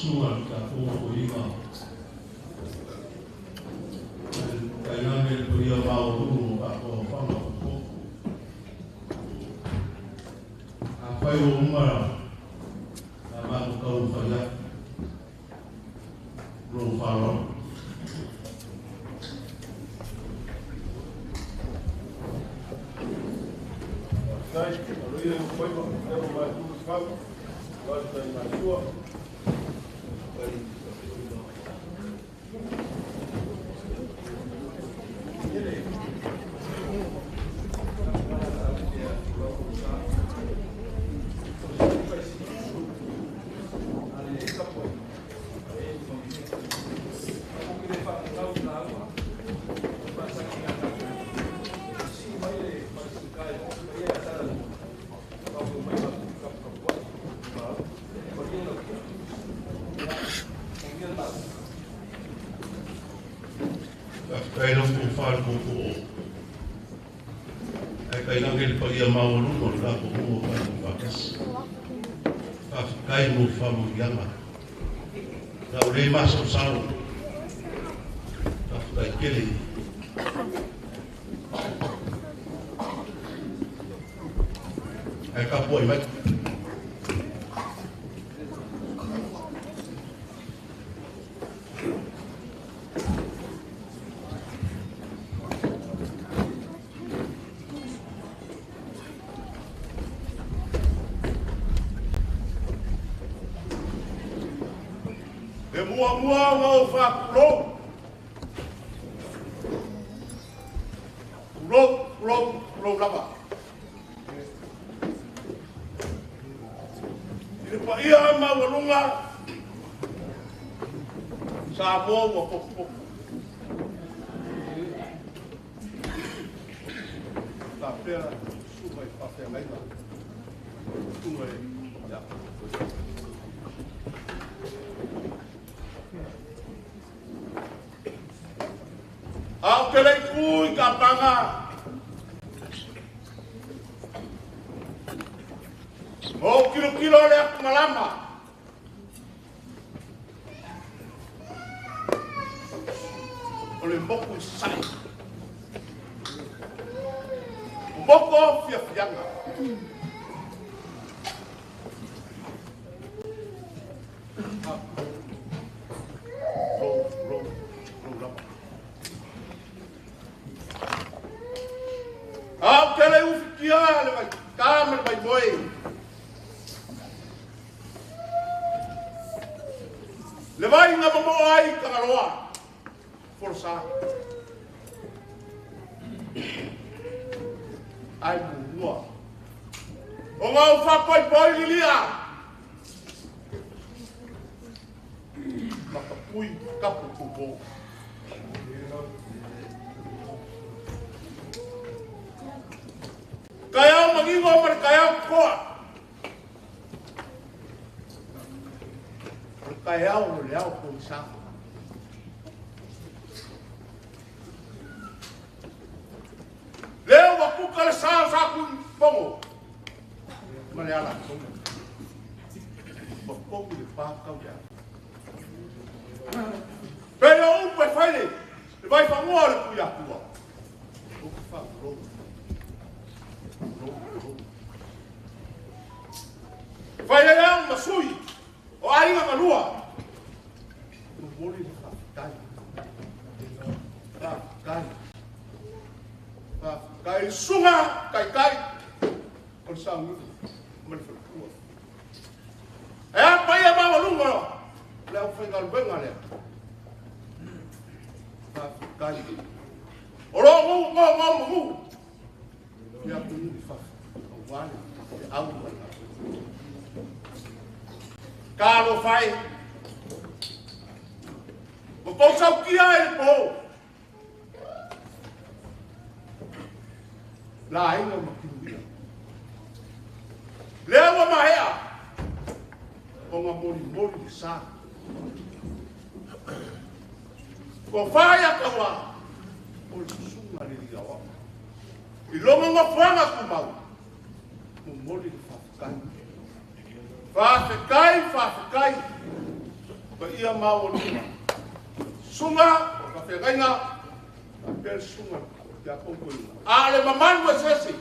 Susunga le tapuga puiga. Tainane le paia maualuga o tatou aofaga popo. Afai ua uma la matou taumafai atu, lou faaaloalo. Faafetai, aloaia i ou faiva, lea ua maea tu le fau, aua le taligasua. Faafetai lau tofa i le tootoo. Ae tainane le paia maualuga o le tatou nuu o tatou faatasi. Faafetai mo le faamanuiaga. Sa ou le masalosalo. Faafetai tele. Ae tapuai mai. E muamua ona ou faatulou, tulou, tulou, tulou lava. I le paia maualuga, Samoa ua potopoto. Faapea susuga i faafeagaiga, susuga i ia. A ou te le i tu i tapaga, ma ou tilotilo le atumalama, o le moku i sasae, o moku o fiafiaga. Lou, lou, lou lava. A ou te le ufitia le vaitā ma le vaimoe, le vaiga mamoa ai Tagaloa, folosa. Ai muamua ona ou faapoipoi lilia ma ka pui kapu tupo. Taeao manino ma le taeao toa. O le taeao o le ao pogisa. Lea ua kuka le sa o Satuimafono ma le Alataua. Ua pogi le pa tau le ata. Pei o upu e fai le vaifanua o le Tuiatua. Ou te faatulou. Tulou, tulou. Fai ai au ma sui o aiga galua. Momoli le faafetai. Faafetai. Faafetai. Susuga taitai o le sauniga ma le faletua. E a paia maualuga o le aufaigaluega lea. Faafetai. O lo o nonomanu i atunuu i fafo aua le au ma le Talofa e, ua tou sautia ai le po, laina ma kinuia. Lea ua maea ona molimoli le sa. Ua fai ataua o le susuga le liaoa. I lona nofoaga tumau, momoli le faafetai. Faafetai, faafetai. Paia maualuga. Susuga o le faafeagaiga faapea le susuga ia Poutoina. A o le mamalu e se esi,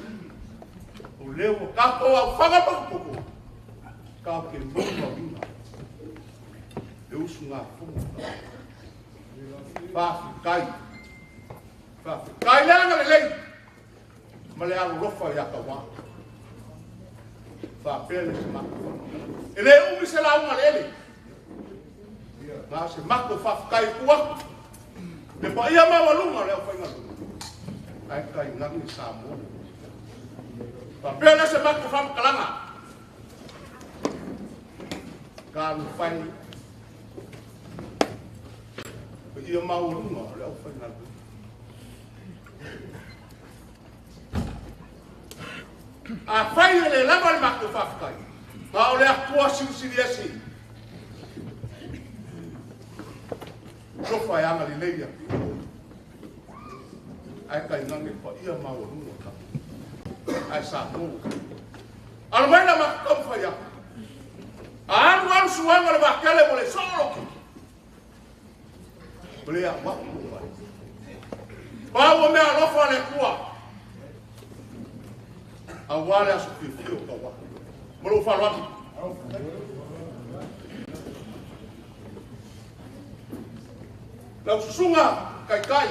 o lea ua tatou aufaga potopoto, tatou te molimauina le usugafono. Faafetai. Faafetai le agalelei ma le alolofa ia Tauā. Faapea le se matou faamatalaga. E le umi se lauga a le ele. Na o se matou faafetai e tuu atu. Le paia maualuga o le aufaigaluega. Ae tainane Samoa. Faapea le se matou faamatalaga. Taumafai paia maualuga o le aufaigaluega. Afai e le lava le matou faafetai, a o le Atua silisili ese, alofa e agalelei ia te outou. Ae tainane le paia maualuga o tatou. Ae Samoa, alo mai la matou taumafai atu. A alu alu suaga o le vaatele ua le soo lou tino. Ua le a'u a'u lou fale. Pau o mea alofa a le Atua, aua le aso fiafia o tauapu. Ma lou faaaloalo. Lau susuga Taitai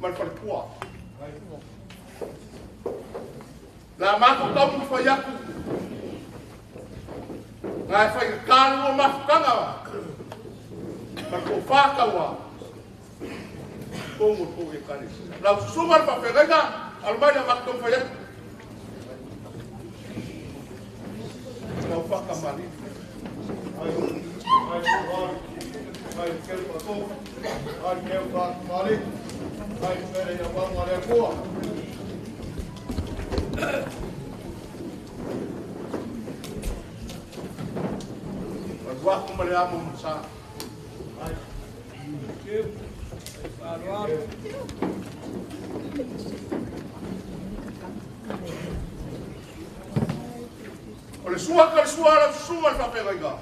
ma le faletua. La matou taumafai atu na e faigata le lua mafutaga ma le tofa taua totonu o le tou Ekalesia. Lau susuga le faafeagaiga, alo mai le matou taumafai atu. Lau faatamalii. Alu atu ma le amo ma le sa. O le sua ka le sua lau susuga le faafeagaiga.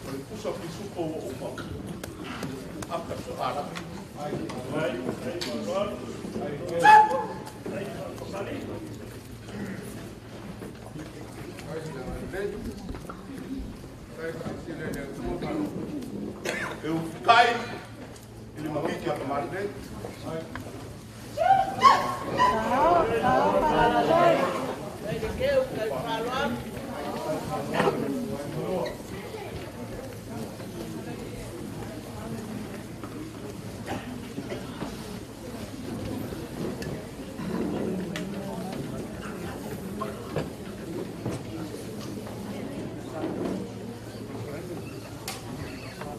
O le pusa pisupo ua uma aka soalala. E ufikai i le mawiki a kamali nei.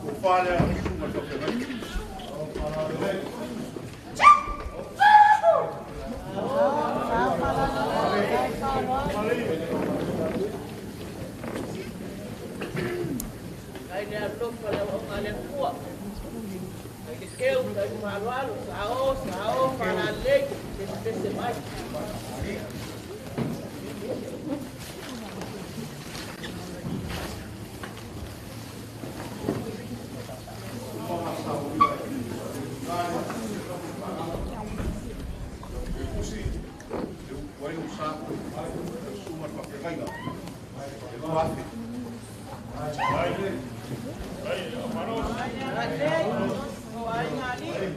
Tofa lea lau susuga i le faafeagaiga. Ai le alofa le auauna a le Atua. Ai le keu, ai le faaaloalo, sao, sao, faalalelei, pesepese mai. Usi, e upu ai lou sa, lau susuga i le faafeagaiga, e 2000. Lalei, o aiga alii.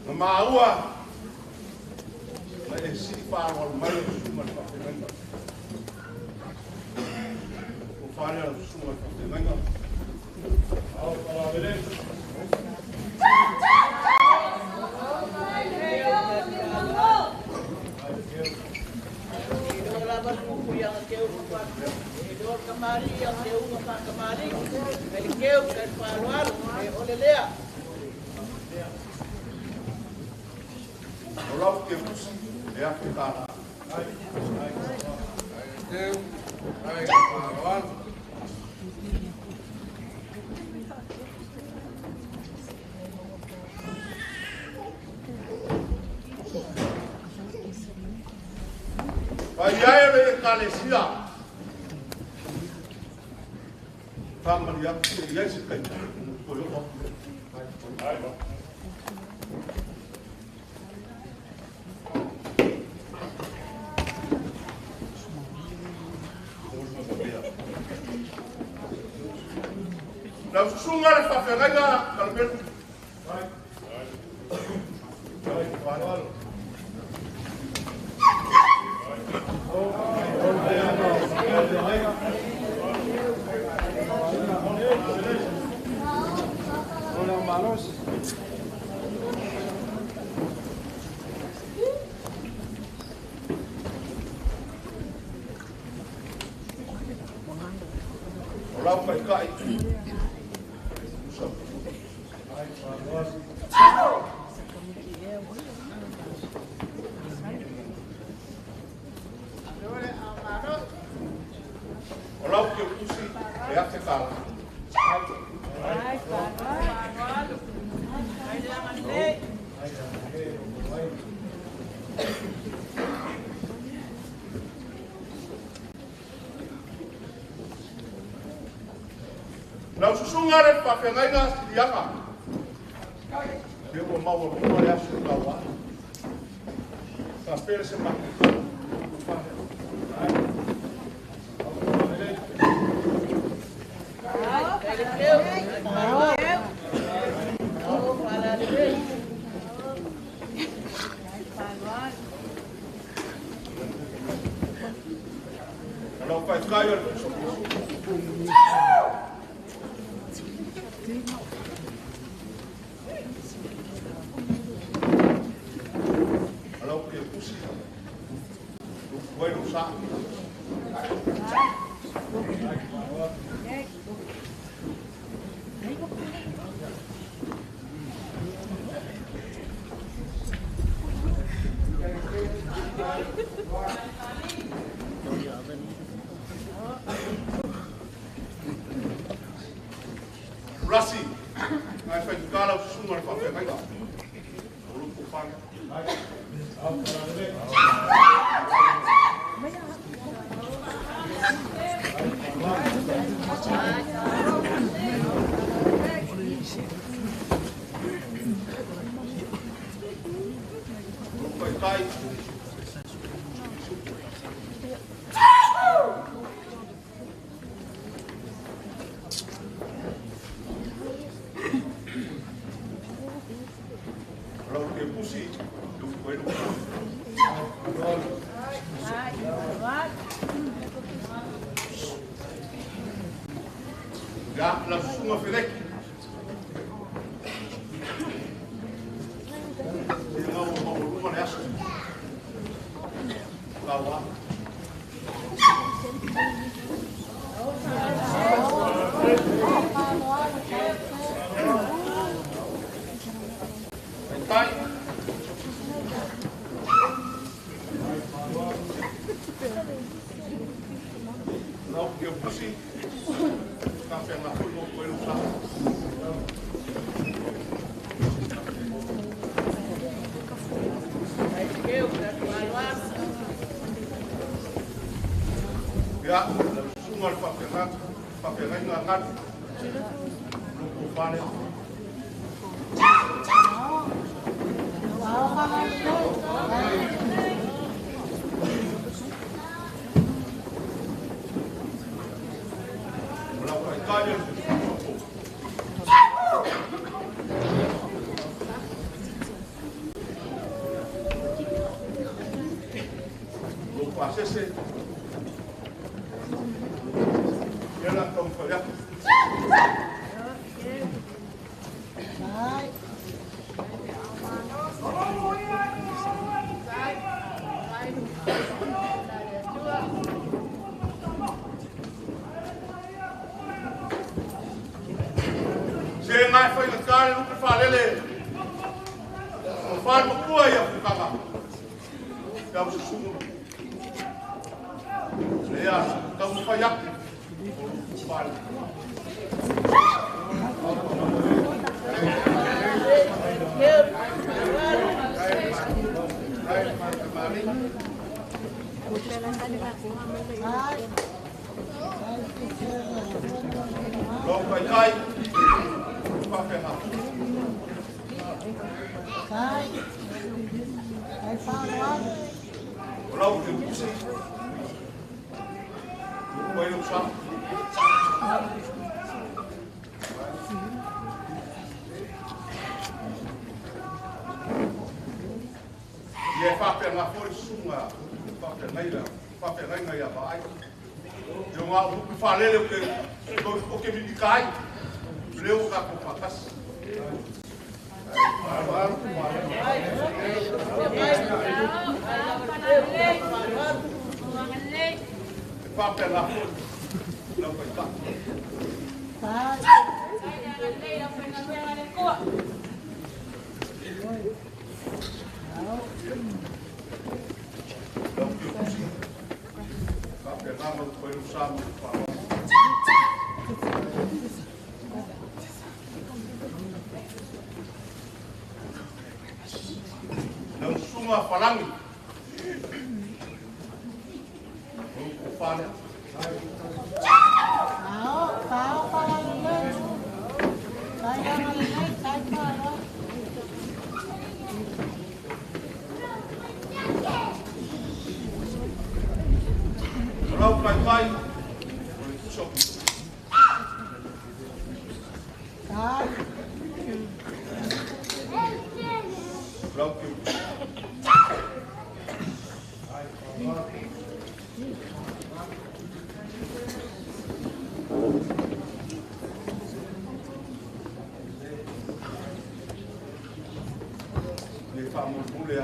Na maua na e sii faaaloalo mai lau susuga i le faafeagaiga. Tofa lea lau susuga i le faafeagaiga. E do lava le pupu ia keu ma e do le kamali ia keu ma whakamali. Ai le keu, ai le faaaloalo, e ole lea. O lau te usi e ake tāna. Pai ai o le ekalesia. Whamari atu e iai se kai. Ko yo o. Lau susunga le whawhengainga kalamelu. O lau kai kai. O lau ke usi e ate kala. Lau susunga le whawhengainga silianga. Te ua maua luma le aso tau a. Ka pere se maki. Lau kai kai o le Lau ke pusi. Wai lo sa. Rasi, ngai whai tukala o susunga le whawhengainga. O lupu whanga. Lupu kai. Lau ke pusi, lupu lupu. Ya, lau susunga feleki. Te ngau o luma le aso. Kau a. Tai. Lau ke pusi. Ka whenga hui mo koe lusa. Ya, lau susunga le whawhengainga ngatu. Lupu whare. Lau kai kai o le Lupu asese. Ia la tau whai atu. Se ngai whai ngā kāre lupe whalele. O whare makua ia pukanga. Ia o susungu. Lea, tau whai atu. O lupu whale. Lau taitai, faapena. O lau te pusi, o ai lou sa. Ia e faapena foi susuga faafeagaiga ia Vaai. E o gā upu faalele o ke mimika ai, lea ua tatou faatasi. E faapena foi lau taitai. Lau te pusi, faapena ma upu ai lou sa ma lou faaaloalo. Lau susuga Falagi, o lou tofa lea. O lau taitai, o le pusa o pito. O lau te pusi. Le faamolemole a.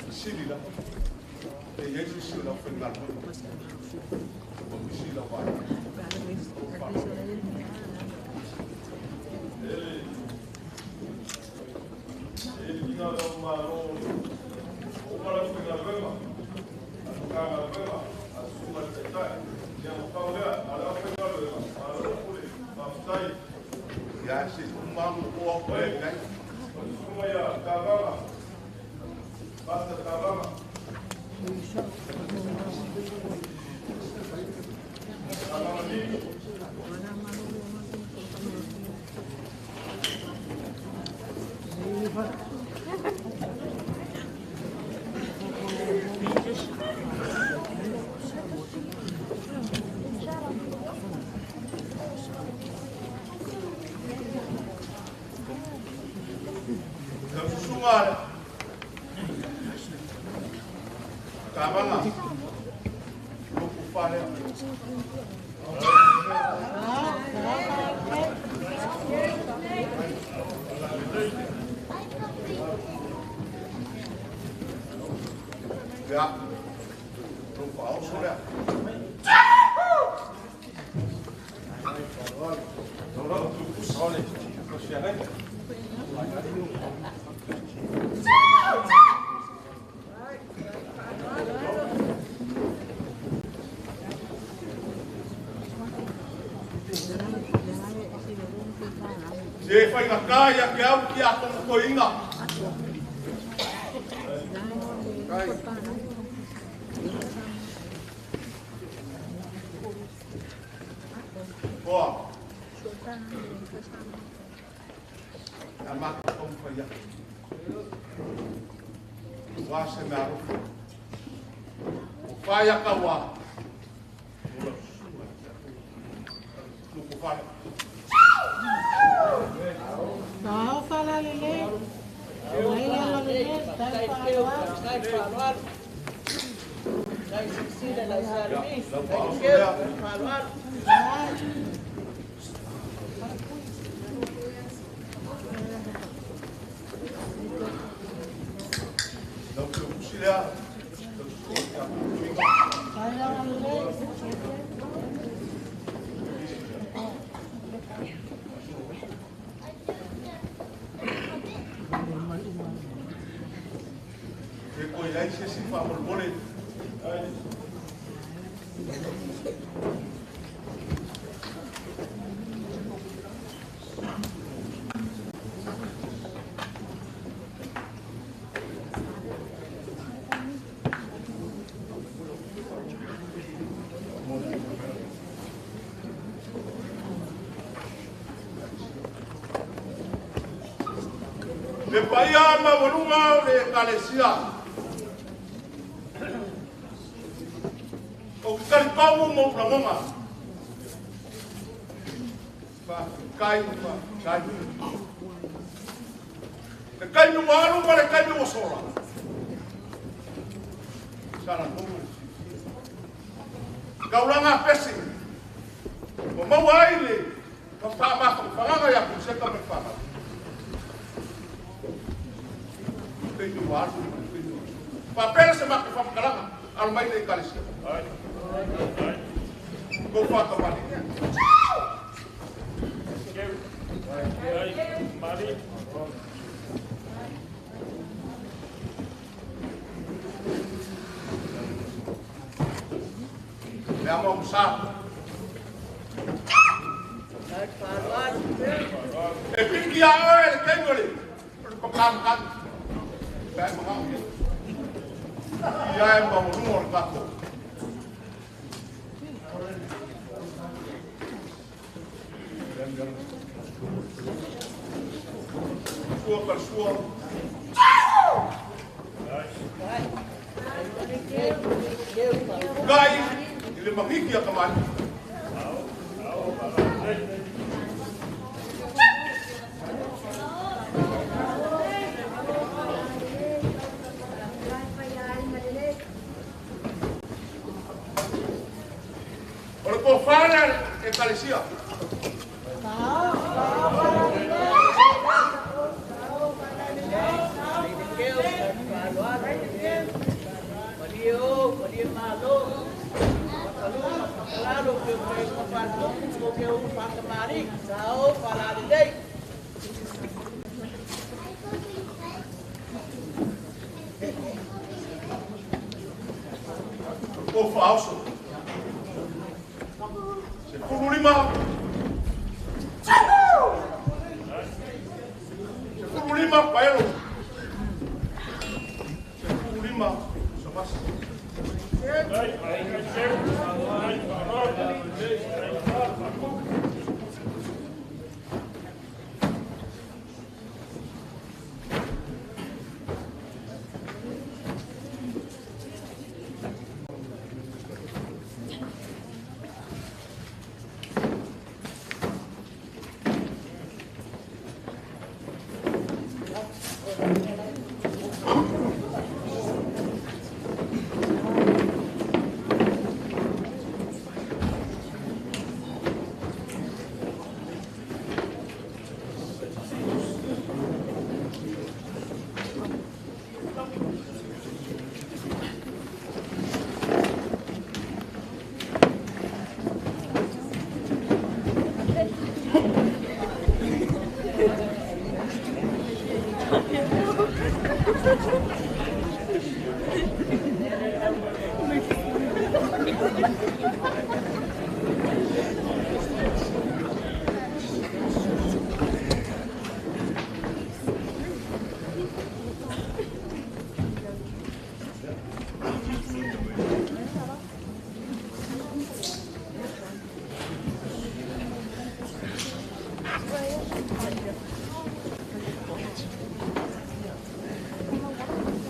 Fesili la. E i ai se isi o le aufaigaluega ua misi i lau vaai. Ia se umaga o au e nai. Lau susuga le Kavaga, lou tofa lea. Ia, lou faaoso lea. Lau te pusi. Se e faigata ia te au ki a tomotoiga. Toa. A matou taumafai atu. Aua se mea alofa. Ua fai ata ua mo lau susuga i te Atua. Lou tofa lea. Lau faaoso lea. Lau te usi lea. Lau susuga i te Atua. Pe toe i ai se isi faamolemole. Le paia maualuga o le Ekalesia. O te talipau ma ou lagona. Faafetai, faafetai. Le taimi ua alu ma le taimi ua sola. Sa latou le silafia. Taulaga a pese. Ua maua ai le faamafanafanaga ia Kuseta ma le fanau. Taimi ua alu ma le taimi ua sola. Faapea se matou faamatalaga alo mai le Ekalesia. Kou faatamalii. Le amo sa. E piki a oe le taimi o le pakamakamu. Pe ai magao ia. Ia e maualuga o le tatou. Sua ka sua. Kai i le mahiki a kamani. O le kofana Ekalesia. O faaoso. Se 15. Se 15 paelo. Se 15 sabasi.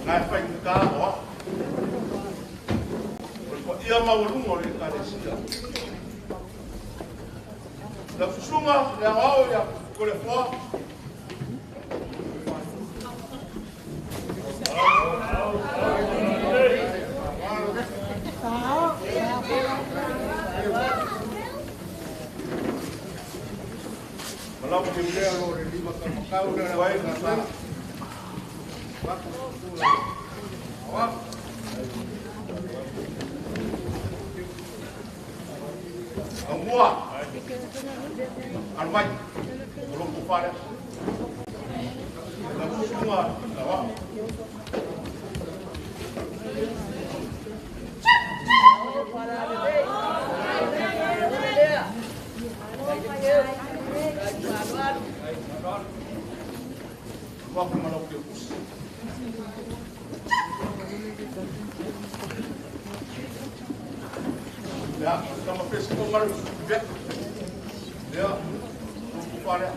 Nai whai ka oa. O le paia maualuga o le Ekalesia. La susuga le aoao ia Kolefoa. Malau ke mea lo le lima ka makau le wai na sa. Aumua. Alo mai. O lou tofa lea. La susuga la oa. Lua ku malau ke usi. Lea, tama pesi ko maru vek. Lea, lou tofa lea.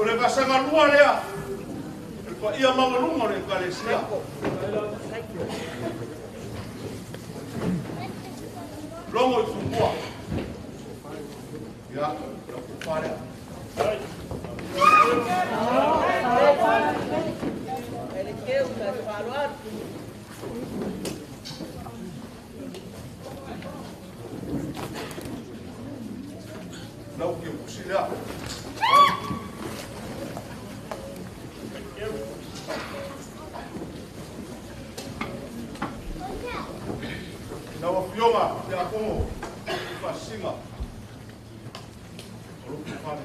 O le vasagalua lea, le paia maualuga o le Ekalesia. Logo i Tumua. Ia, lau kupa lea. Lau ki pusi lea. Lau afioga te akongo i faasiga o lou tufale.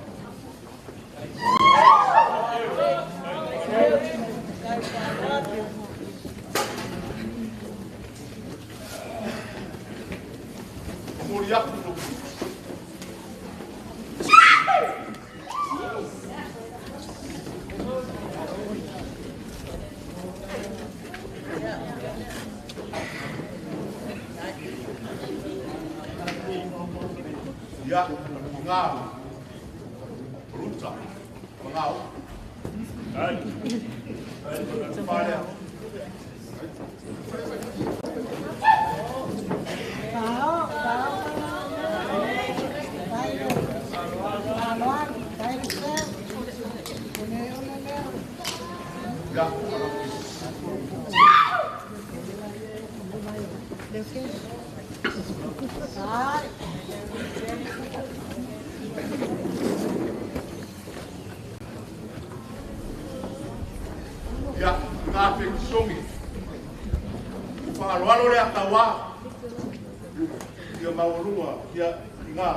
Momoli atu lou ia ngā ruta mangau. Whalea. Ia. Ia, ngā whengisongi. Whakaloalo lea tauā. Ia maualunga, ia i ngā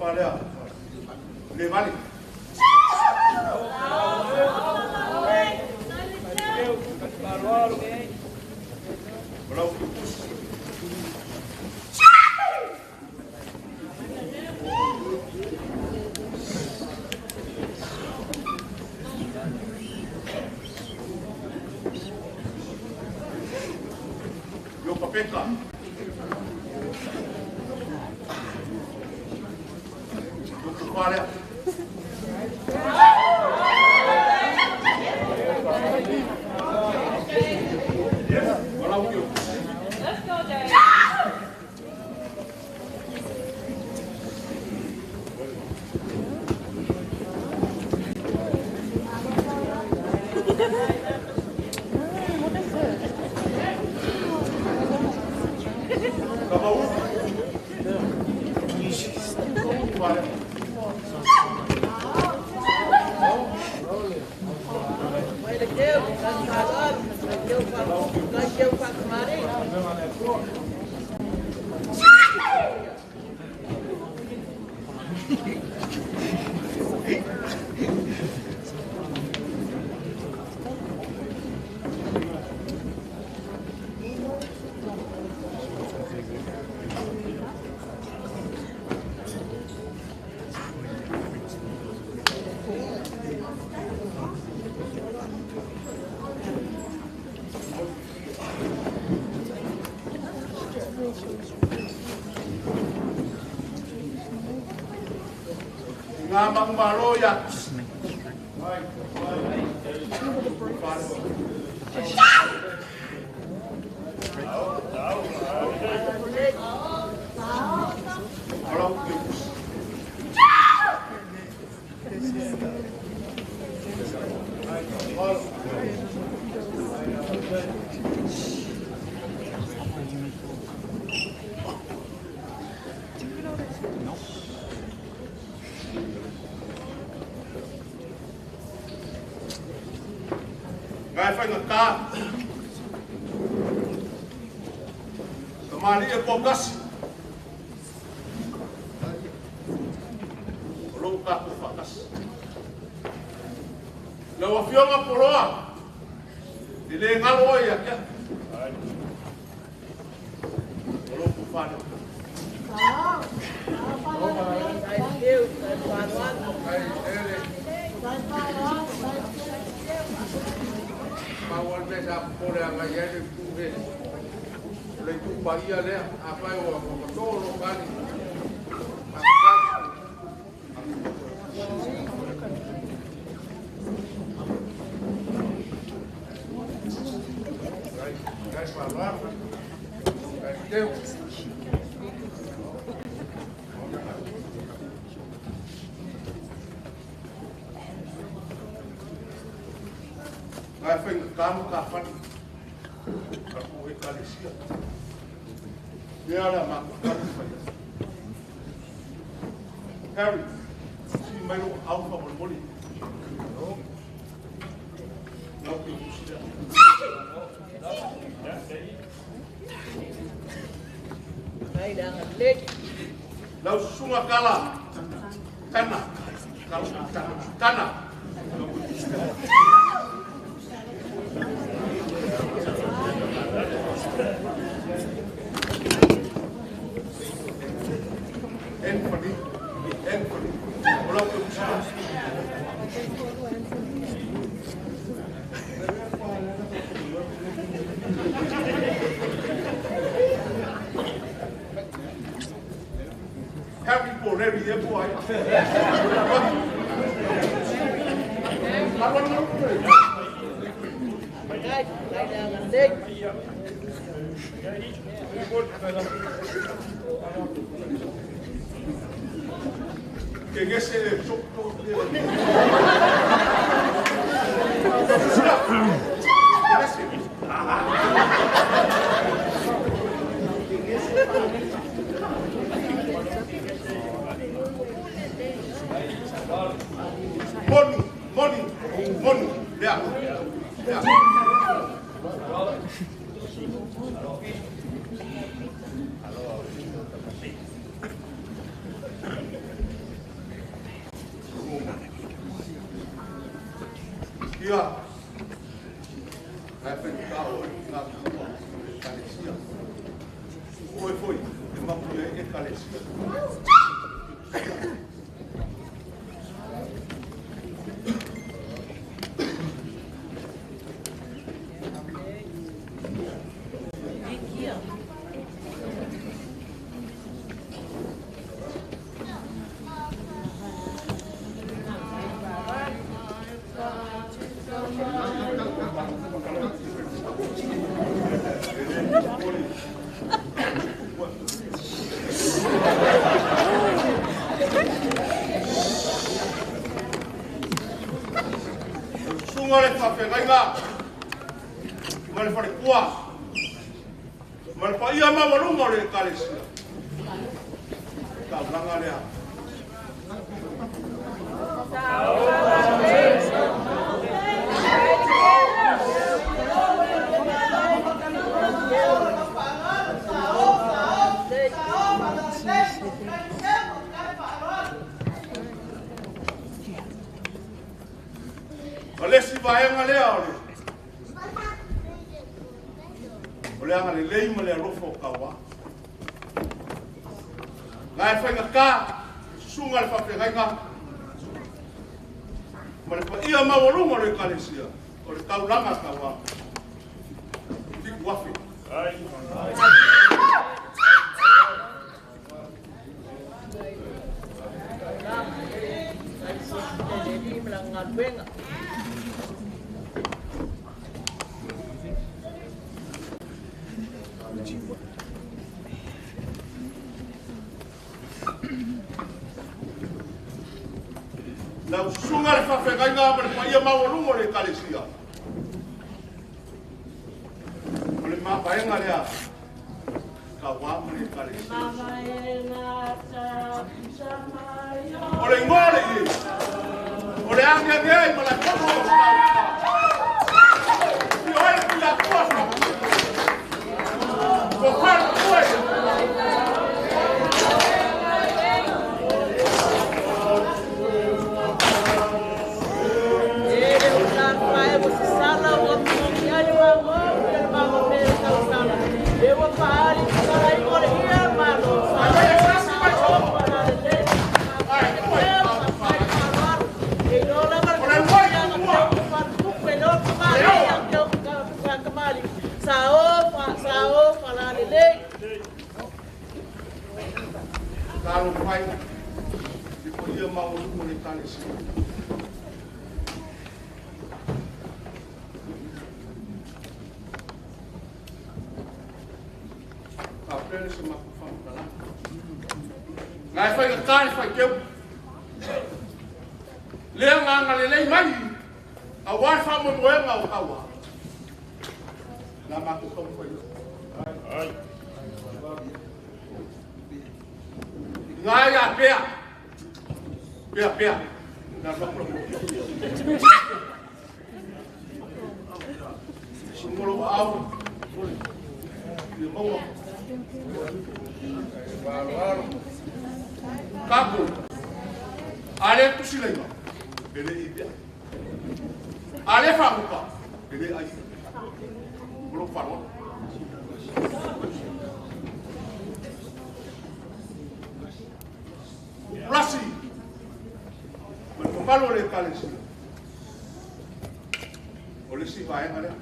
whalea. Le vale. O lau ki pusi. Yo papeka. Yo kupalea. Let's go, Dad. What is this? Ngā mangumalo ia. Ngai whainga kā. Ka maali e kō kasi. O lou kākou whakasi. Lau afioga poloa. E le ngalo oi a kia. O lou kufane. Pau le sa pole anga ia le tu he. Le tu pa ia le a pai o ko to lo kani. Gai pa la. Gai teu. Ngai whainga kāma ka whani. Ka kō e kalesia. Mea la mako kanu whaia. Harry, si mai o au wha mole mole. Nau ke usi lea. Lau susunga kala. Tana. Kala tana. Tana. Nau ke usi lea. Anthony, Anthony, o lau ke usi lea. Harry po Larry e po ai. Ke ngese le sok to le. Moni, moni, moni, lea, lea. Ia, ngai whainga o ngā kua e kalesia. Oe foi, e mapu e kalesia. Sunga le whawhengainga, ma le wharekua, ma le paia mawalunga o le ekalesia. Taulanga lea. O le si vaenga lea o le. O le anga le lei ma le alofa o kaua. Ngai whainga ka, susunga le whawhengainga. Ma le paia mawalunga o le ekalesia. O le taulanga kaua. Tiku afe. Lau susunga le whawhengainga ma le paia mawalunga o le ekalesia. O le mapaenga lea, ka wā ma le ekalesia. O le ingoa le ie, o le ange ange ai ma la kono o Faasao, faasao, faalalelei. Talo mai le paia maualuga o le Ekalesia. Faapea le se matou faamatalaga. Ngai faigata le faiteu. Le agaga lelei mai aua le faamoemoega o taua. Na matou taumafai. Ngai a pea. Pea pea. Na loko loko. Sumolo au. Ia maua. Kako. Ale tusilaiga. Ele i pea. Ale whangupa. Ele ai. Molo whanua. Rasi. Ma le mamalu o le Ekalesia. O le isi vaega lea.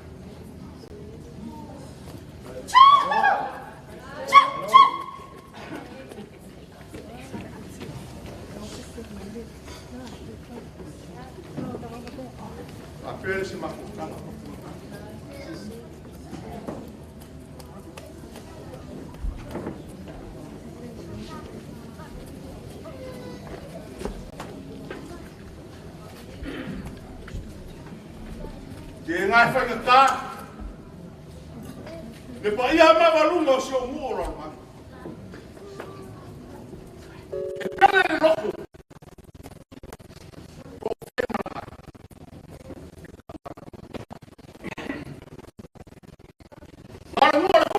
Faapea le se mafuataga. Te ngai whaikata, le paia maualuga o si ou nuu o Lalomanu. E pele le loto, o whaimana. Ngā le mua le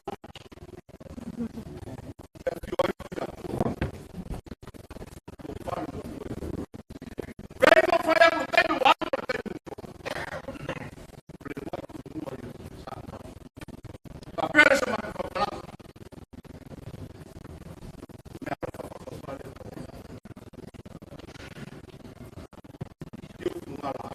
e whio ai whia tua. O whānu o tua. Pei mo whai aku taimi wa anu le taimi tua. Le wai tu mua i sa. Ka pere se matu whakalanga. Mea alofa whakawhale ka ona. Iu ngā la.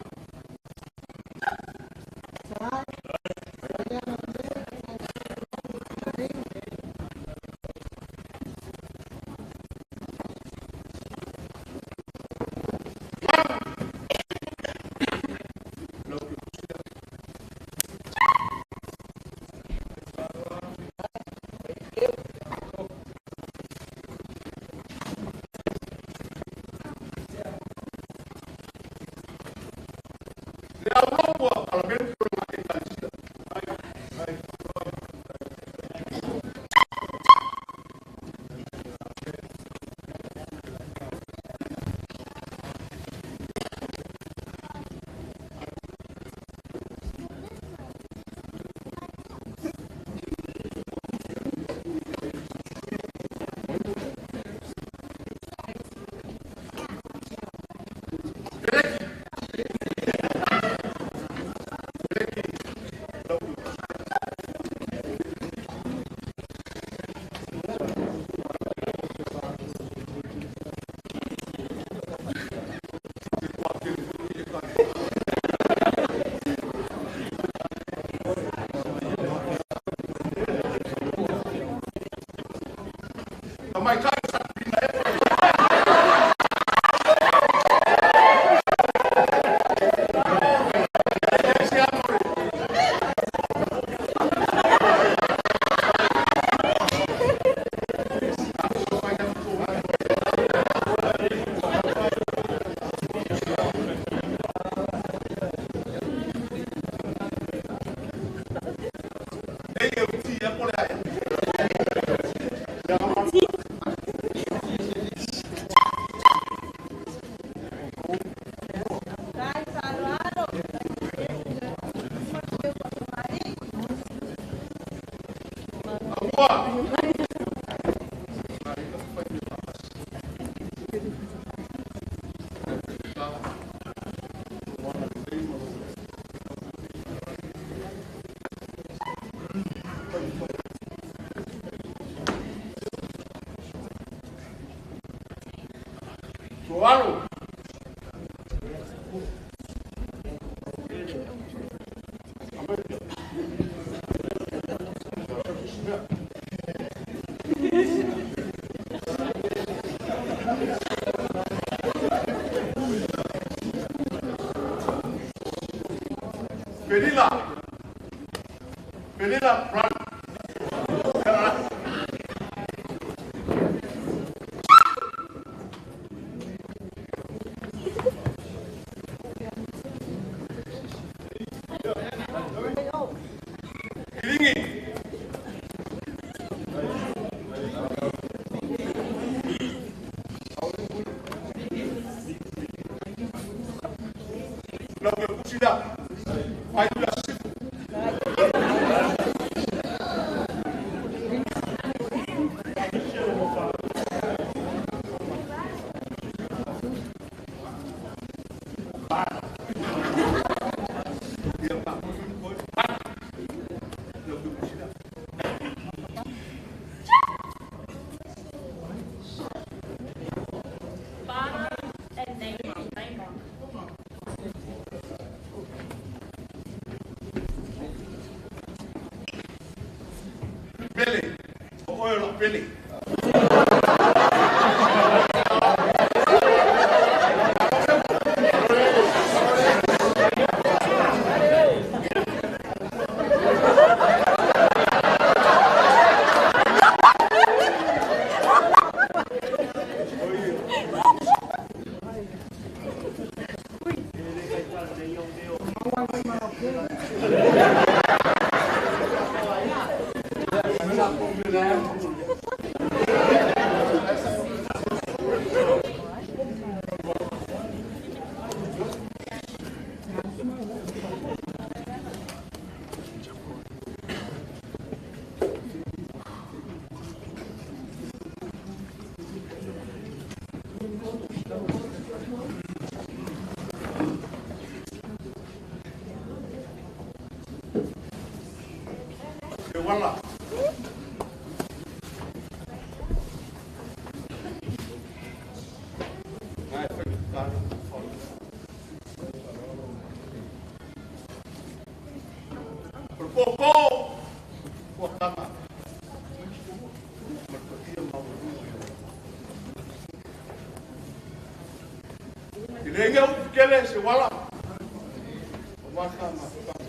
Le au lopo a palamento na Ekalesia. Mai kai sa pina e. E eu ti e pole ai. Dai faaaloalo. Aua. Soalo. Pelila. Pelila Brown. Ilingi. Lau ke kusida. Ai la sifu. Bana and Naaman. Pele. O oe o la pele. E wala. Ngai whai tāna whai. O le kōkō, kua kanga. Ma le patia maua I le inga upu kele se wala. O waka ma whanga.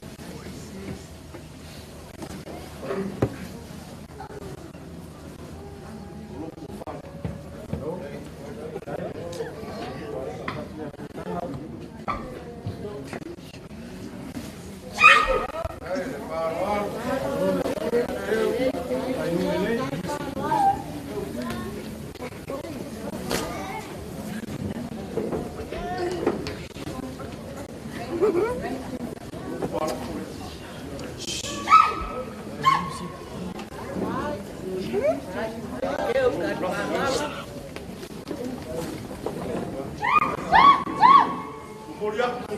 Keu ka le fa'aaloalo. Momoli atu.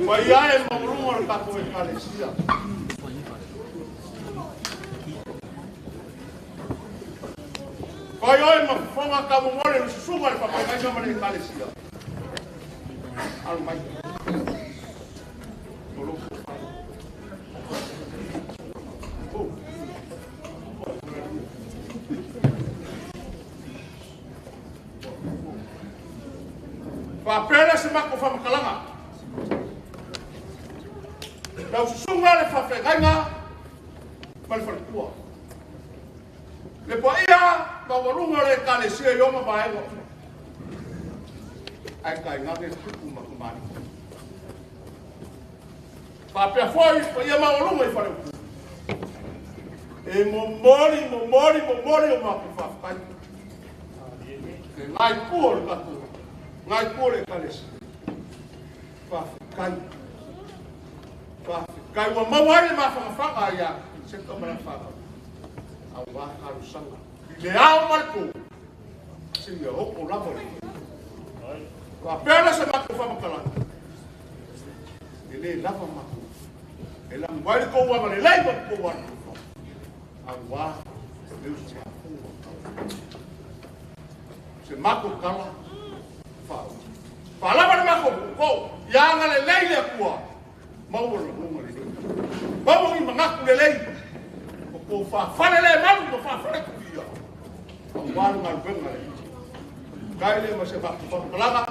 Mai ae maurunga o le tatou ekalesia. Fai oe ma fofoga ka momoli le susuga le faafeagaiga ma le ekalesia. Alo mai. O lou fofo. Oh. Faapea se mako faamakalaga. Lau susuga le faafeagaiga ma le faletua. Le paia maualuga o le ekalesia i ona vaega. Ae tainane tupu ma kamali'i. Faapea foi paia maualuga i faleupu. E momoli, momoli, momoli o matou faafetai. Le ngai pua o le tatou, ngai pua o le ekalesia. Faafetai. Faafetai ua maua ai le mafagafaga ia Seka ma lana fanau. Auā talosaga i le ao ma le pō, seia oo lava le Faapea lea se matou faamatalaga, e lē lava matou e lagu ai le tou agalelei ma le tou alolofa, auā le usugafono a Tau. Se mako kala. Fa. Fa lava le mako ko. Ya nga le lei le kua. Maua le lunga le lei. Maua i mangaku le lei. O ko fa fale le malu ko fa fale ku ia. O walu nga luenga le. Kai le ma se mako fa kalaga.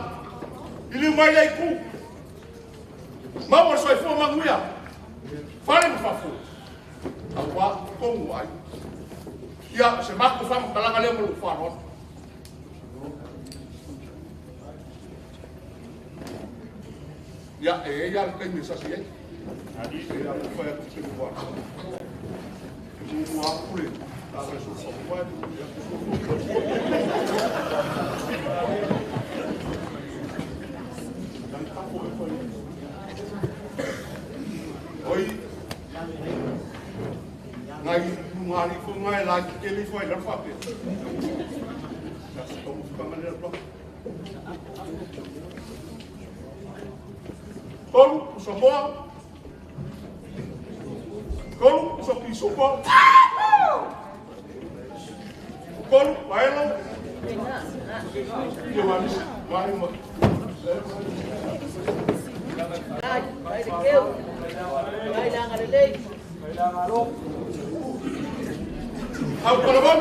Ili mai le ku. Maua soifua manuia. Fale ma fafu. Aua kongu ai. Ia se mako fa kalaga le mo lu fa ro. Ia e ia le taimi sa si ai. E ia mo fa ku se ku. Mu a pule. Ta le so so wa ya so so. Dan ka ko e foi. Oi. Ngai ngari ko ngai la ke le foi la fa pe. Sa so mo fa le lo. Kolu Samoa. Kolu sa pisupo. Kolu paelo. Ia wa misi wa ma. Ai, ai le keu. Ai la ngale lei. Au kalabon.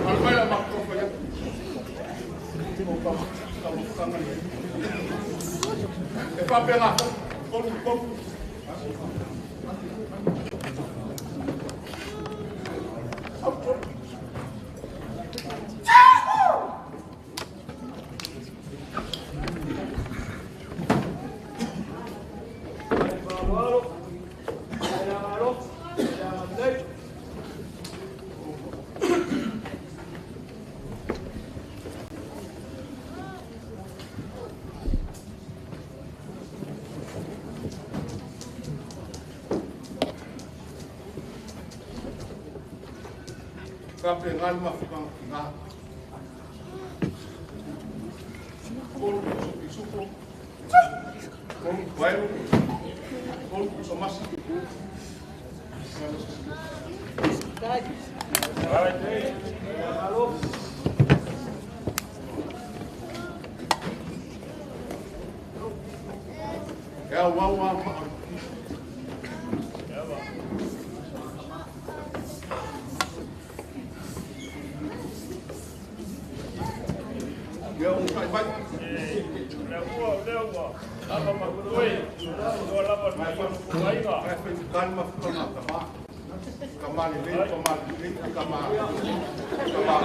Al mai la makko fa ya. E fa pena kolu kolu. Ka pe ngal ma fuka nga. Kolu isupo. Kolu bairo. Kolu somasi. Ya wa wa ma. Ya un kai bai. Mai fa kalma fuka na kama. Kama le le kama le kama. Kama.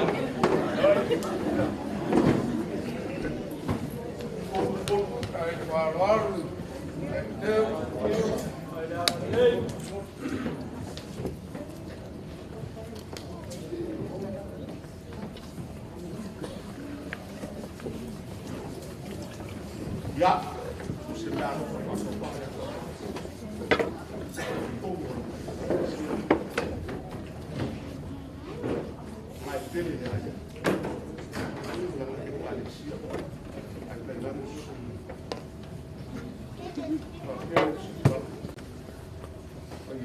Ai faaaloalo. Teu. Ya, se me alo fa fa. Mai tele ya. La ke Alexia. Ai pe la su.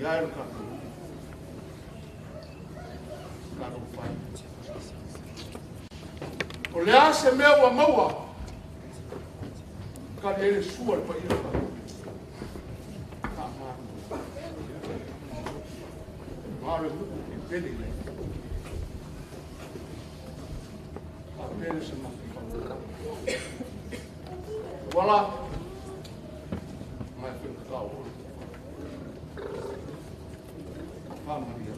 Ya el ka. Ka ro fa. O le a se mea ua maua. Ka le sua le paia. Ka ma. Ma le mu e pele le. Ka pele se ma. Voilà. Mai fe ka o. Fa Maria.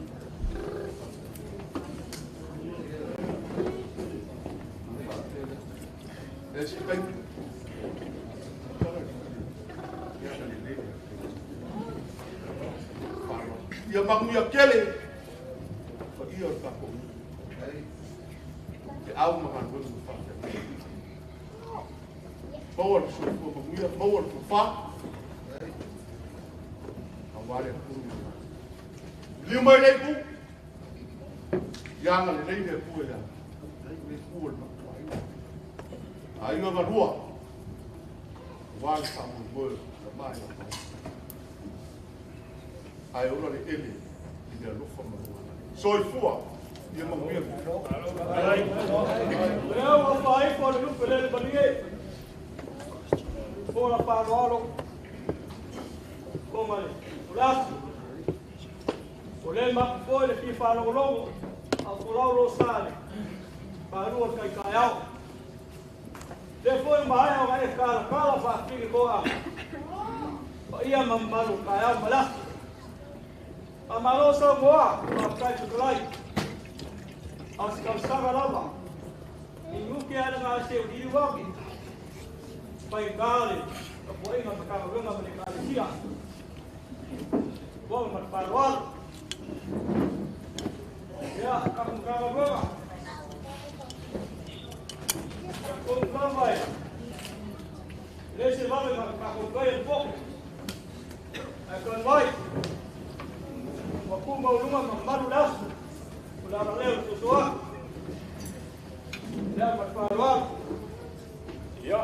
E se kai. Ia manuia kele fa ia o takou te au ma galuega ma faafeagai maua le soifua manuia maua le fafā auā le Atua liu mai lei ku ia agalelei le Atua ia le ku o le matuaiga aiga galua auā le faamoemoe la mai la mai ai ola le ele i le alofa ma lona soifua Ia manuia. Lea ua faaifo le lupe lele malie. Fola faaaloalo. O ma le o le aso. O le mapu foi le fia faalogologo. A folau lo sa le faalua le taitaeao. Le foi maea o e kalakala faafili moaga. Paia ma mamalu o taeao ma le aso. Faamalo Samoa, faafetai fetalai. A o se tausaga lava. I nuke ale ngā se o liu ake. Whainga le tapuaiga Matagaluega ma le Ekalesia. Ua ma le faaaloalo. Ia, tatou Matagaluega. Talitonu lava e le se vave ma tatou kai e le popo. Ae talu ai, ua tu maualuga ma mamalu le aso. O le ala lea o le soso atu. Lea ma le faaaloalo. Ia,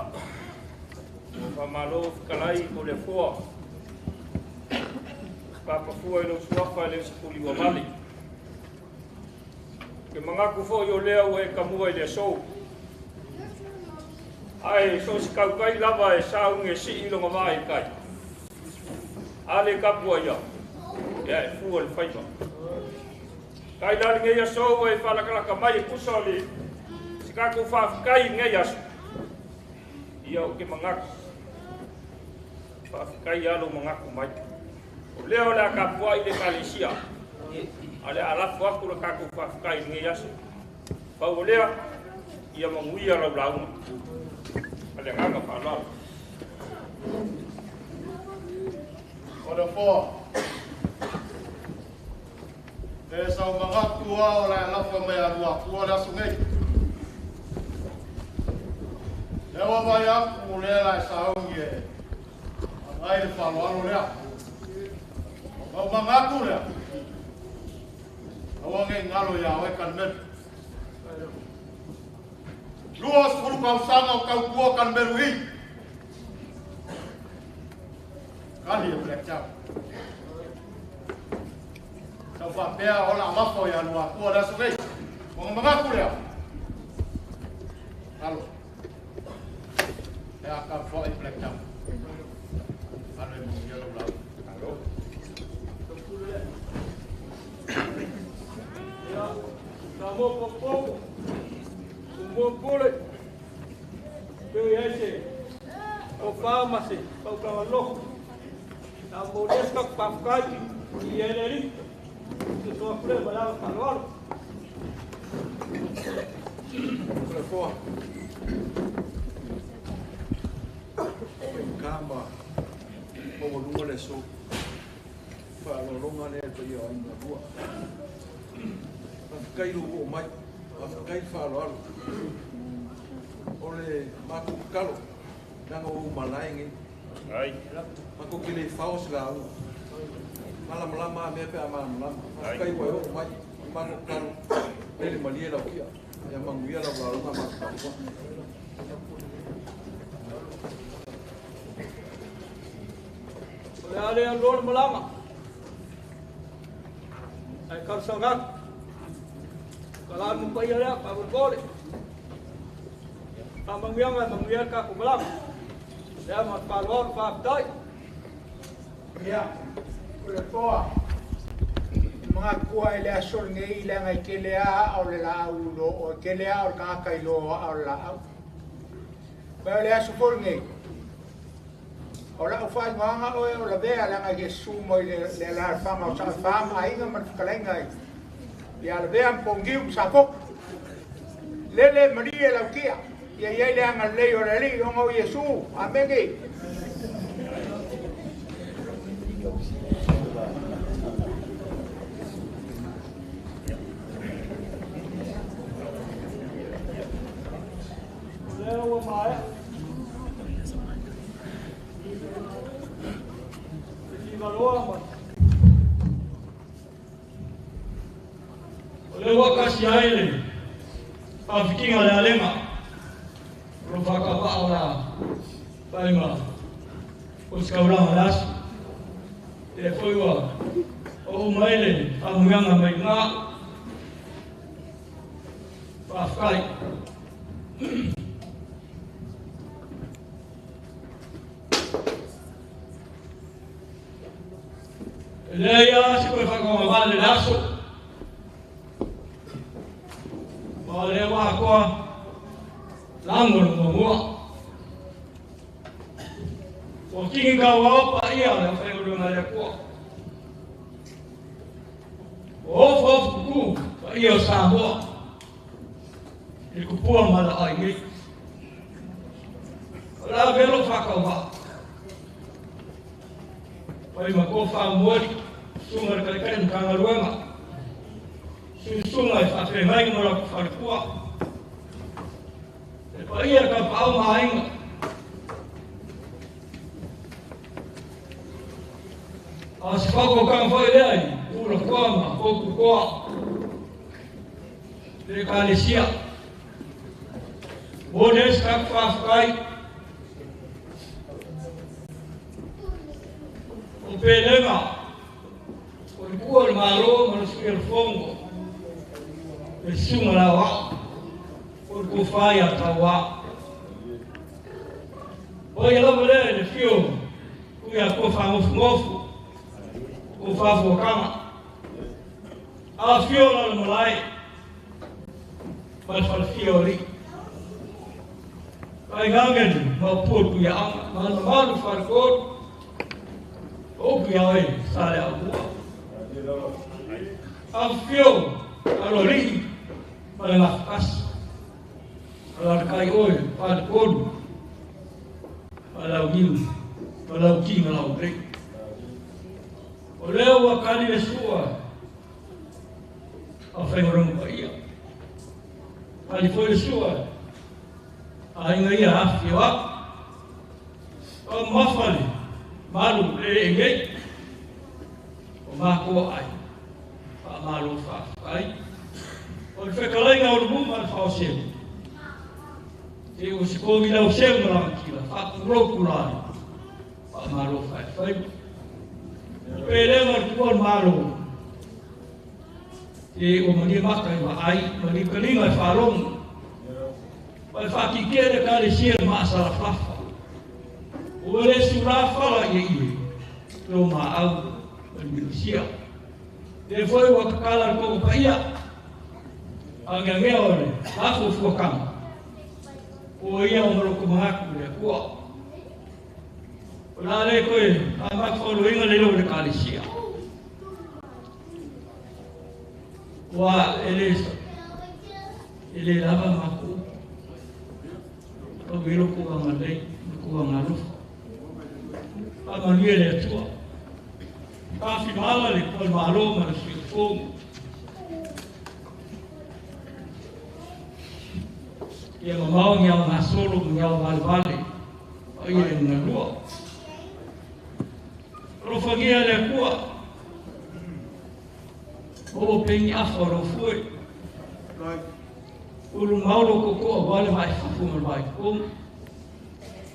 ua faamalo fetalai mo le Afoa. Papafua i lou suafa e le 18. Ke manatu foi o lea ua e tamua i le aso. Ae so o se tautai lava e sauni e sii lona vaa i tai. A le tapu ai ia, ia e fua le faiva. Tai la lenei aso ua e faalakalaka mai e tusa o le se tatou faafetai i lenei aso. Ia ou te manatu, faafetai lava lou manatu mai. O lea o le a tapuai le Ekalesia, a o le a lafo atu le tatou faafetai i lenei aso. Pau o lea, ia manuia lau lauga. Ma le agaga faaaloalo. O le foa. E sau manatu a o le alafa mai a Luatua le aso nei. Lea ua vaai atu o lea la e sauni e agai le faaaloalo lea. Mau manatu lea. Aua nei galo ia oe Karimelu. 20 tausaga o tautua Karimelu i. Kali e Black Town. Sau faapea o la lafo ia Luatua le aso nei. O nga manatu lea. Alo. E a ka fo'i Black Town. Alo e manuia lau lau. Alo. Ia, Samoa popopo, tumua pule, pe i ai se tofa ma se fautaga loto. Na momoli ai se tatou faafetai i le Alii, soso atu lea ma le agaga faaaloalo. O le foa. Faigata ma maualuga le aso. Faaaloaloga lea i le paia o aiga lua. Faafetai lou oo mai, faafetai le faaaloalo. O le matou tatalo, leaga ua ou malae nei. Matou te le fao se lauga. Malamalama lava mea pe a malamalama. Faafetai ua e oo mai. O le matou tatalo, lele malie lau kia. Ia manuia lau lauga ma matou tapuaga. O le a le aluloa le malaga, ae talosaga atu. O ka lanu paia lea, faamolemole. Faamanuiaga e manuia ai le tatou malaga. Lea ma le faaaloalo, faafetai. Ia, o le toa, e manatu ai le aso lenei leaga e tele lava aa o le laau lo, e tele aa o le tagata i lo aa o le laau. Ma o le aso foi lenei, o lau faaigoaga oe o Lavea leaga e te susu mai le le alaalafaga o Sa'afa ma Aiga ma le fetalaiga i ia Lavea ma Pogiu ma Safotu. Lele malie lau tia, ia i ai le agalelei o le Alii ona o Iesu. Amene. O lea ua maea le fivaloa ma O lea ua tasi ai le faafikiga o le alega o lo faatauvaa o le a fai ma ositaulaga o le aso. Lea foi ua oo mai le faamanuiaga mai luga. Faafetai. E leai lava se toe faatogavale i le aso. Ma o lea ua atoa lago le muamua. Ua tini tauao paia o le aufaigaluega a le Atua. Ua ofoofo tutu paia o Samoa i le tupua ma laai nei. O le a avea lou faatauvaa. Mai matua faamuali, susuga i le Taitai o le Matagaluega, susuga i faafeagaiga ma latou faletua, le paia i Tapaau ma Aiga, a o se faautautaga foi lea i Ulatoa ma Poututoa, le Ekalesia. Momoli ai se tatou faafetai o Pelega o le Tuua o le Malo ma le Sui o le Fono, le Susuga i le Aoao o le Tofa ia Tauā. O ia lava lea i le afio o Tuiatua Faanofonofo, Tofa Fuataga. Afio Alalamalae ma le falefia o alii. Tainane le maopu o Tuiaaga ma le mamalu faletolu o upu ia oe Saleaaumua. Afifio Aloalii ma le Gafatasi. Alalatai oe faletolu ma Launiu ma Lauti ma Laulelei. O lea ua tali le sua a Faigaluega Paia. Tali foi le sua a aiga ia afifio atu. Taumafa le malu lelee nei o matou ai. Faamalo faafetai. O le fetalaiga o Lumu ma le Faoseu. Te ua se kogi lau seu ma lanatila, faatulou tulai. Faamalo faifaiva. O Pelega o le Tuua o le Malo. Te ua malie maka i vaai, malie taliga i faalogo. Ma e faatietie le Ekalesia i le maasalafafa. Ua le sula fala ie ie, lo maau ma le milusia. Lea foi ua tatala le koko paia, ageagea o le mafuafuakanga. O ia o maloko manatu i le Atua. O le a le toe amata faaloina le leo o le Ekalesia. Ua e le e le lava matou tau i loko agalelei ma kou agalofa. Faamanuia le Atua. Faafimala le Tuua o le Malo ma le Sui Fono. Ia mamao ni ao gasolo ma ni ao valevale paia i galua. Alofagia le Atua. Maua pea ni afa o lou fue. Ulu mau lou tootoo aua le vaai fafo ma le vaai totonu.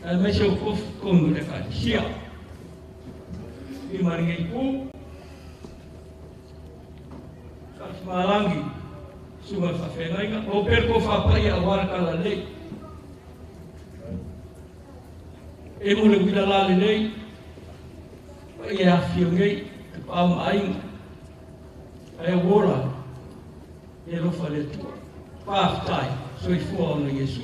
Aemaise o tofi totonu o le Ekalesia. I ma lenei itu, Taatimalangi, susuga i le faafeagaiga, o pea le tofa paia aua le talalelei. E mo le uila lalelei, paia e afifio nei, Tapaau ma Aiga, ae ua ola i le alofa o le Atua. Faafetai, soifua ona Iesu.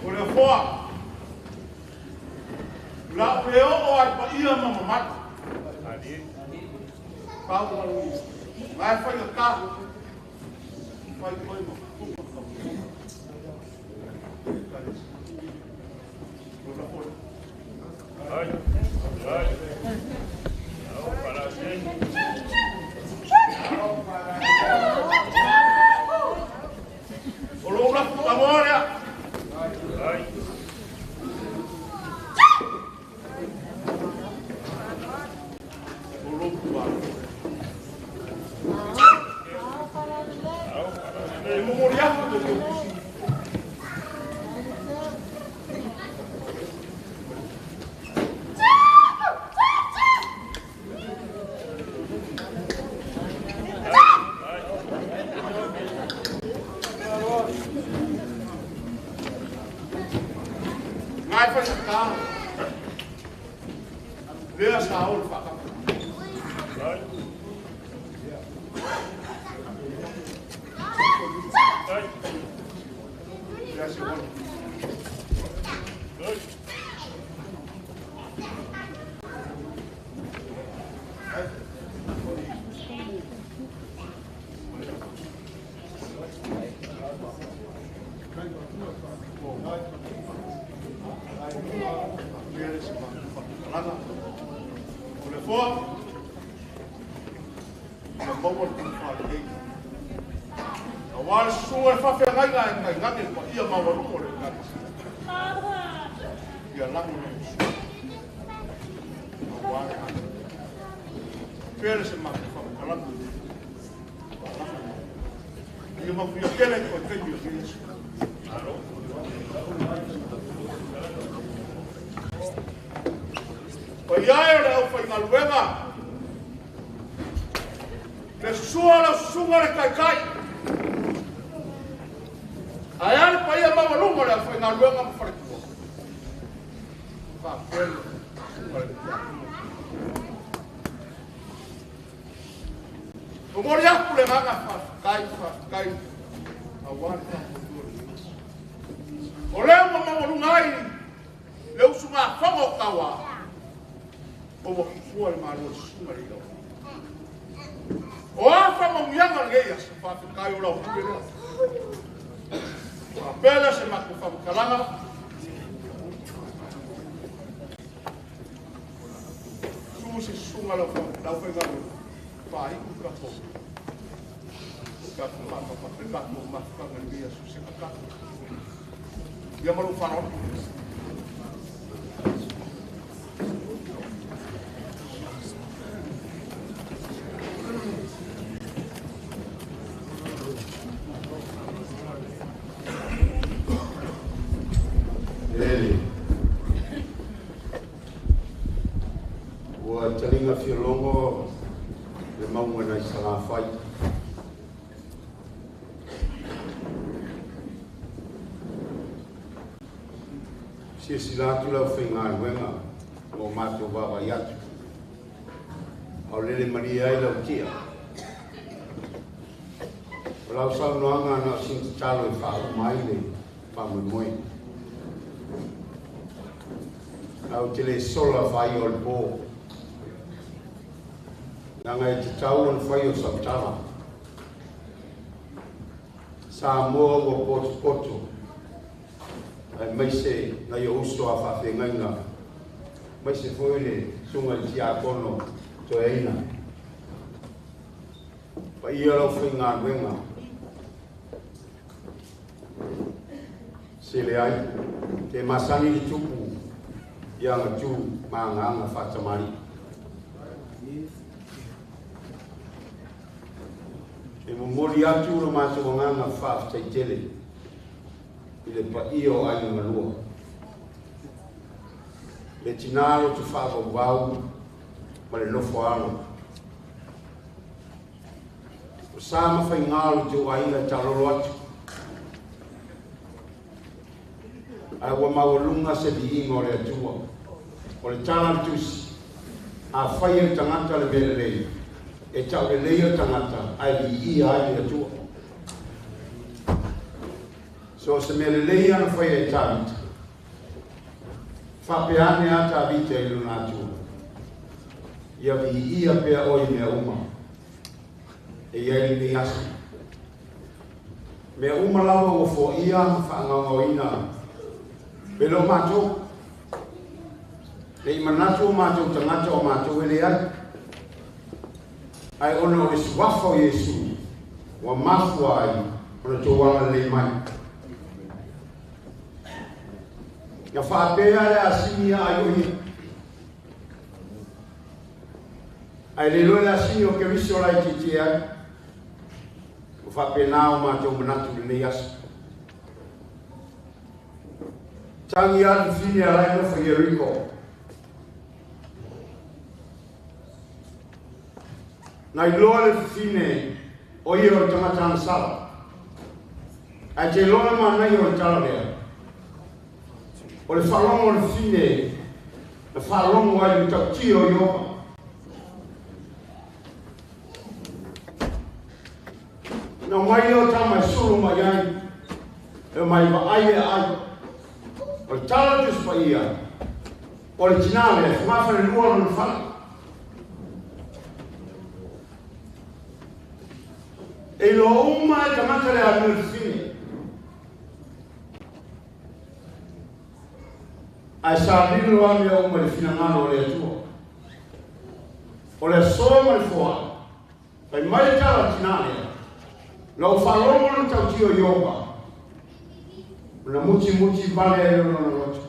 O le afoa, o le a ou le oo lava i paia ma mamalu. Pau la e faigata, fai oe ma tupa tautoga. O lou lafu tagoa lea. O lou tualo. E momoli atu te tautusi. faigata lea sa o le faakapa. Lea se ona. O le foa, ia maua le tufalelei. Aua le susuga le faafeagaiga e tainane le paia maualuga o le Ekalesia. Ia lago le usu. Aua le aga. Pea le se matou faamatalaga. Ia manuia tele i toe taimi o lenei aso. Paia e o le aufaigaluega, le susua o lau susuga le taitai, ae a le paia maualuga o le aufaigaluega ma faletua. Faapea le susuga le tiakono. Momoli atu le agaga faafetai, faafetai aua le faamoemoe o lenei aso. O lea ua maualuga ai le usugafono o Tauā, o ua tufua le Malo i le susuga i le Ila. O a faamanuiaga o lenei aso, faafetai o lau pule lea. Faapea lea se matou faamatalaga. Susu se susuga lau faigaluega, faaiu le tatou le tatou mafutaga i lenei aso se tatalo. Ia ma lou faaaloalo. Ele. Ua taliga fialogo le mauga nai Salafai. Silasila atu le aufaigaluega ma o matou vaavaai atu, a o lele malie ai lau tia. O lau saunoaga na o sina tatalo e faauma ai le faamoemoe. Ae ou te le sola faia o le po, leaga e tatau ona fai o sau tala. Samoa ua potopoto, aemaise nai ou uso a faafeagaiga, aemaise foi le susuga i le tiakono toeaina. Paia lau faigaluega, se leai, te masani le tupu i agatu ma agaga faatamalii. E momoli atu lo matou agaga faafetai tele i le paia o aiga galua, le tinā loto faavauvau ma le nofo alo. O sa ma faiga o le tou aiga e talolo atu, ae ua maualuga se viiga o le Atua. O le tala a le Tusi, afai e le tagata le mea lelei, e taulelei le tagata ae viia ai le Atua. So o se mea lelei ana faia e Tavita, faapea ane a Tavita i lona Atua, ia viia pea oe i mea uma e i ai lenei aso. Mea uma lava ua foaia ma faagaogaoina pe le o matou. Ne i manatu o matou tagata o matou e leai, ae ona o le suafa o Iesu ua mafua ai ona tou agalelei mai. Na faapea le asini ia ai o ia. Ae le iloa le asini o Keriso la e tietie ai. Ua faapena o matou manatu i lenei aso. Tagi a le fine a la e nofo i Ieriko. Na iloa le fifine o ia o le tagata agasala. Ae te iloa le manaia o le tala lea. O le whalongo le fine, le whalongo ai le tautio i oa. Na mai o tama e sulu mai ai, e mai wa ai e ai. O le tala tus pa ia, o le tinale, e whafa le lua no le whala. E lo uma e tamata le anu le fine. Ai sa lilo ame o uma le finangalo o le atua. O le soa ma le foa. Pai mai tala tinale. Lau whalongo le tautio i opa. Na muti muti vale e lona loto.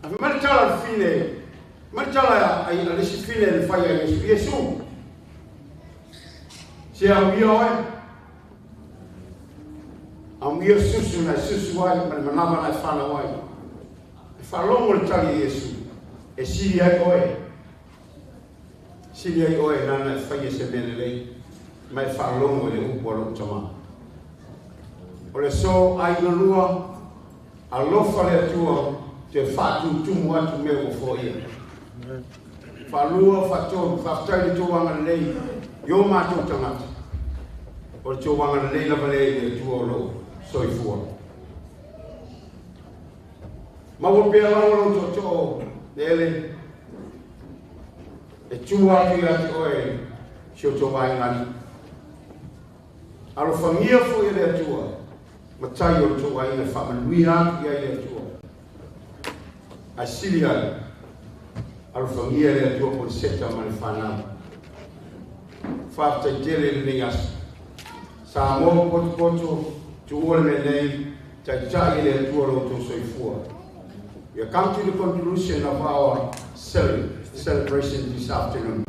A mai tala le fine. Mai tala ai a lesi fine le whai a Yesu. Yesu. Se au ia oe. Au ia susu na susu ai, ma le manava na e whanau ai. E whalongo le tali e Yesu. E siri ai oe. Siri ai oe nana e whai e se mene lei. Ma e whalongo e le upu a lou tama. O le so ai na lua, alofa le atua, te whaatutumu atu mea ua fo ia. Whalua, whatolu, whaftai le tō anga lei, yo mātou tangata. O le tō anga lei lava lei le atua o lou soifua. Maua pea lawa lou tōtō, le ele, e tū atu ia te oe, si o tō waingani. Alofangia fo i le atua, matai o le tō wainga whaamanuia atu ia i le atua. A sili ai, alofangia le atua po le seta ma le whanau. Whaftai tele le nei aso. Sa mō poto poto, tuua le me nei, taitai i le atua lo tō soifua. We have come to the conclusion of our celebration this afternoon.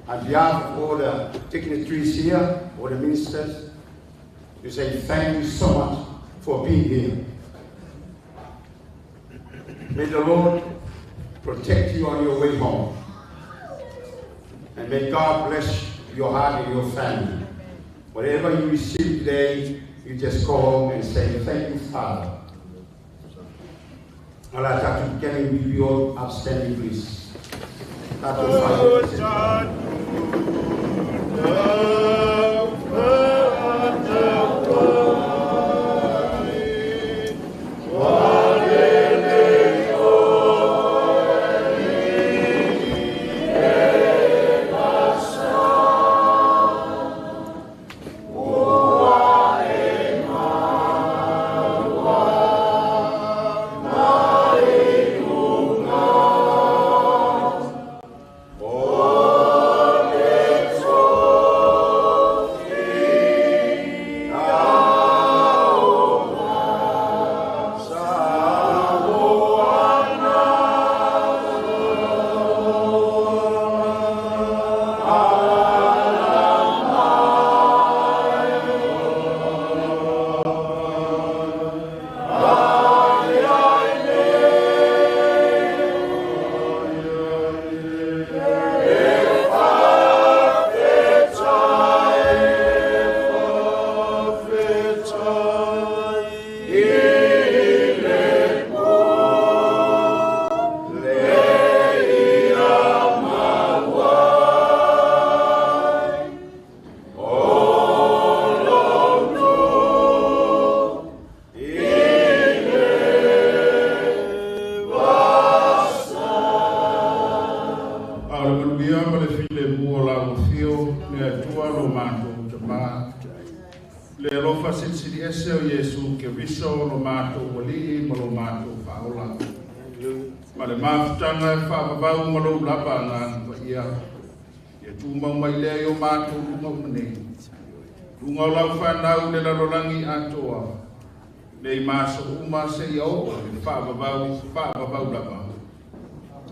On behalf of all the dignitaries here, all the ministers, we say thank you so much for being here. May the Lord protect you on your way home. And may God bless your heart and your family. Whatever you receive today, you just go home and say, thank you, Father. Allah, can we be all upstanding, please? Tatu,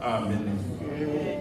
Amen. Amen.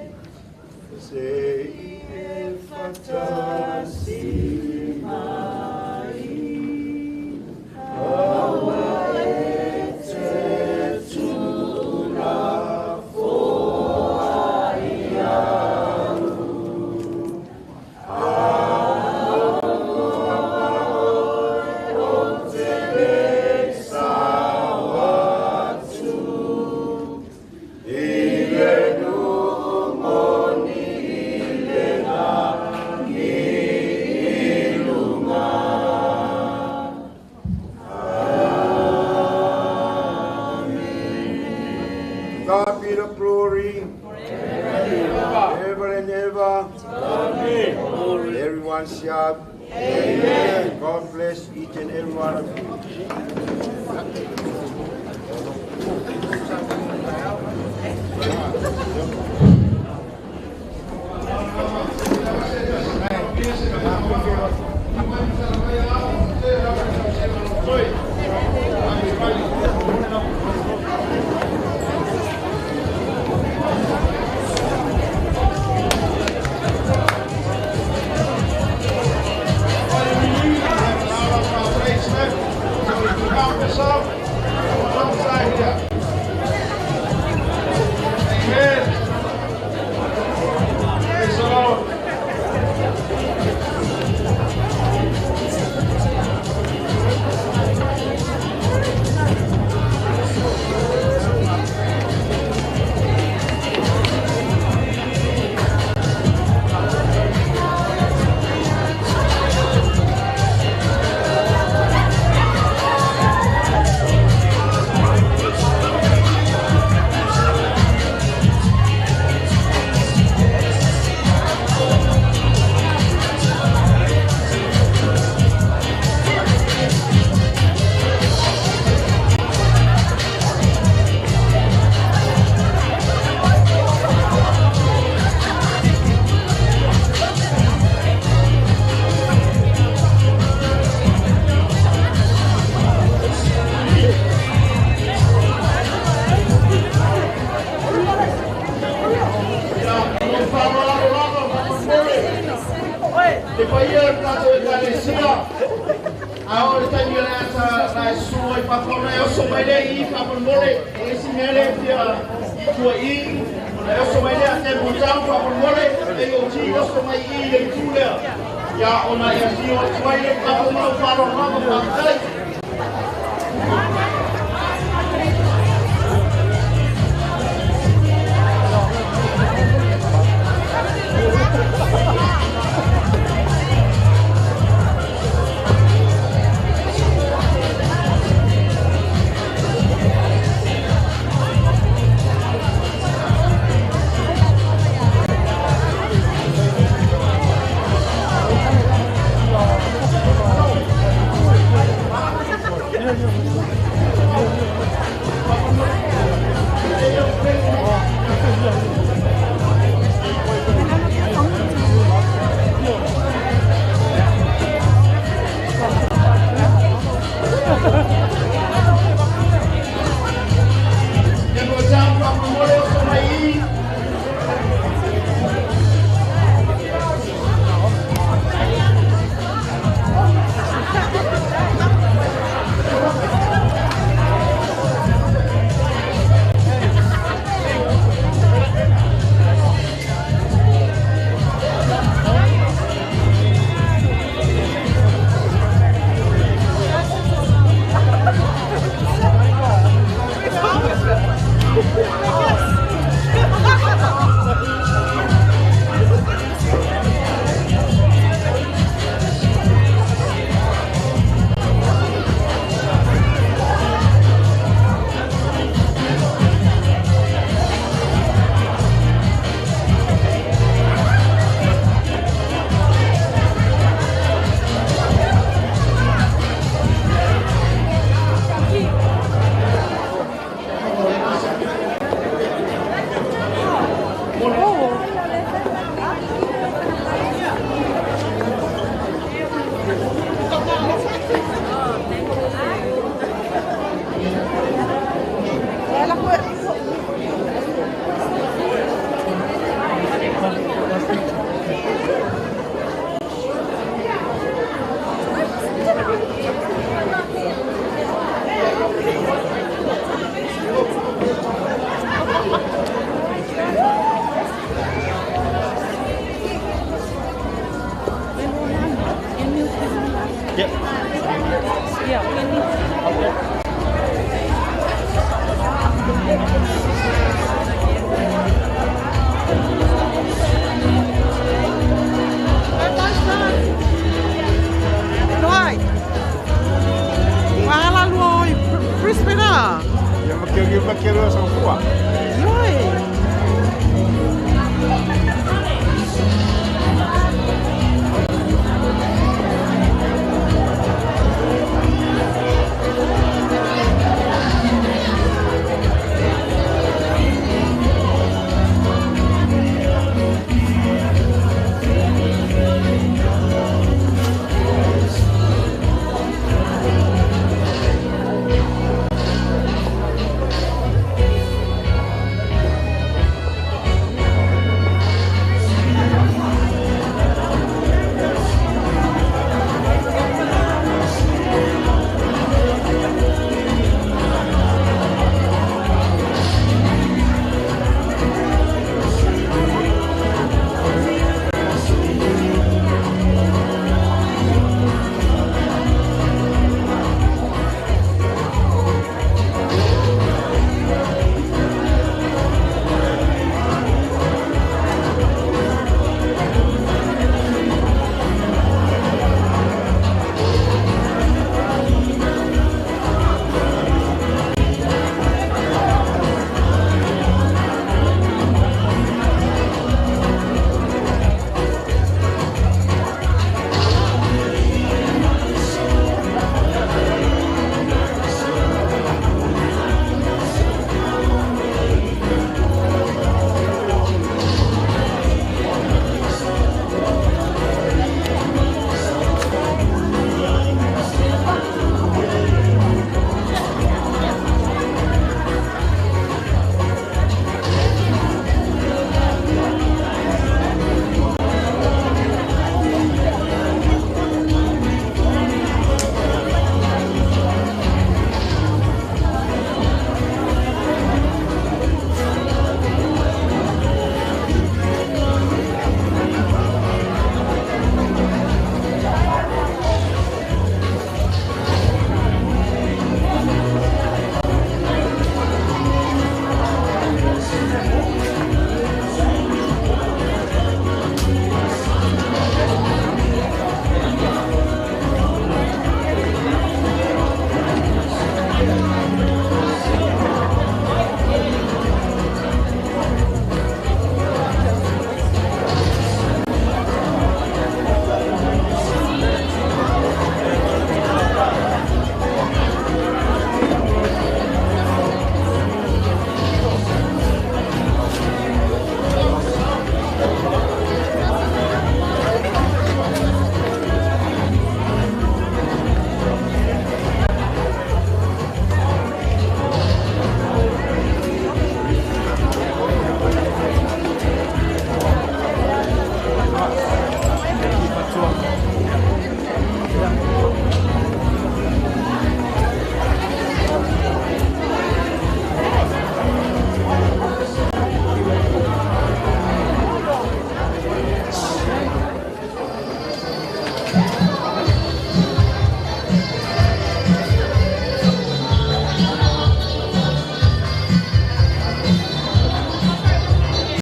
Ever and ever. Amen. Everyone shout. Amen. God bless each and every one of you. Amen. Praise the Lord. Te paia o tātou e kālesia. A o le taimi o le ata na e sua i papona e oso mai le i whamonmole. O isi mea le fia i tua i. Ona e oso mai le a te motau whamonmole. E o ti oso mai i le itu lea. Ia ona e afio atu ai le papona o whalo lava whakatai.